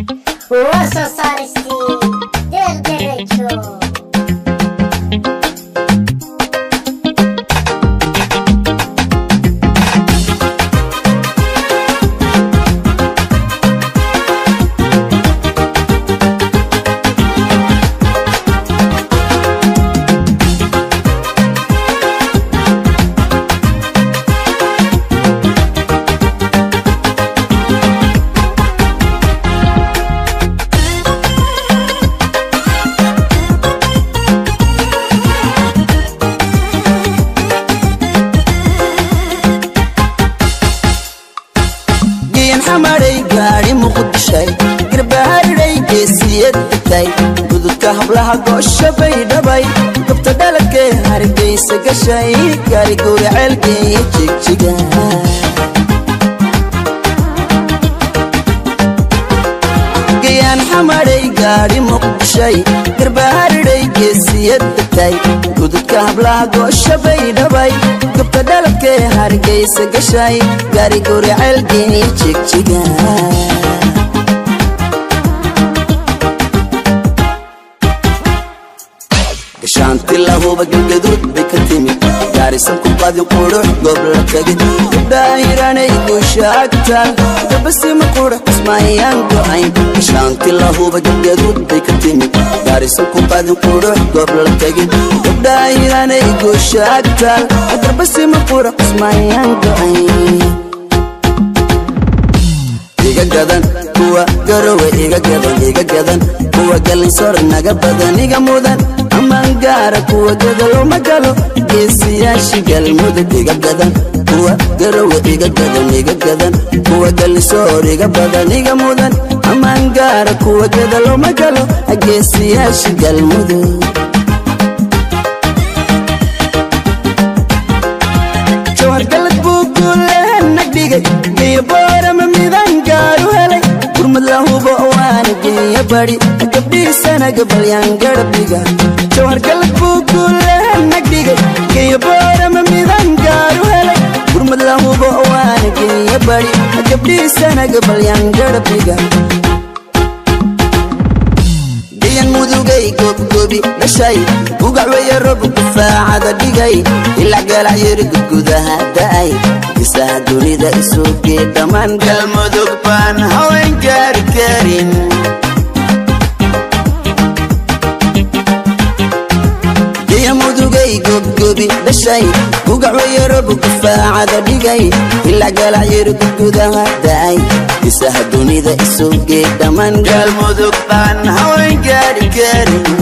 Waa soo saaristii Deeq Derajo. Geyan xamaray gaari Muqdishay, garbaharidhay geesiyad degtay, gududka hablaha goosha bay dhabay, gobta dhaladkee Hargeysa gashay, gaari gowri ceelgeeya jigjiga. Gayaan xamaray gaari Muqdishay, garbaharidhay geesiyad degtay, gududka hablaha goosha bay dhabay, gobta dhaladkee Hargeysa gashay, gaari gowri ceelgeeya jigjiga. Gashaanti lahuba Galgaduud bay ka timid, gaarisan ku qadin qurux goob la tegin, gabdhahiranay guusha agtaan gabasima qurux kusmaayaan go'ayn. Gashaanti lahuba Galgaduud bay ka timid, gaarisan ku qadin qurux goob la tegin, gabdhahiranay guusha agtaan gabasima qurux kusmaayaan go'ayn. Iga gadan kuwa Garowe, iga gadan, iga gadan kuwa Galinsor, naga badan, iga mudan amaan gaara kuwa gadalo ma galo geesiyaasha Galmudug. Iga gadan kuwa Garowe, iga gadan, iga gadan kuwa Galisoor, iga badan, iga mudan amaan gaara kuwa gadalo ma galo geesiyaasha Galmudug. Jawhar galad buu guulehana dhigay, geeyo Boorama midaan gaaru helay, gurmad la hubo waana geeya bari, gabdhiisana gabalyaan garabdhiga. Jawhar galad buu guulehana dhigay, geeyo Boorama midaan gaaru helay, gurmad la hubo waana geeya bari, gabdhiisana gabalyaan garabdhiga. Gayan Mudugay goobgoobi dhashay, bugac weeye rob gufaacada dhigay, ilac galac yiri gudgudaha da'ay, gisaha dunida isugee dhammaan Galmudug baan haween gaari karin. Gaya Mudugay goobgoobi dhashay, bugac weeye rob gufaacada dhigay, ilac galac yiri gudgudaha da'ay, gisaha dunida isugee dhammaan Galmudug baan haween gaari karin.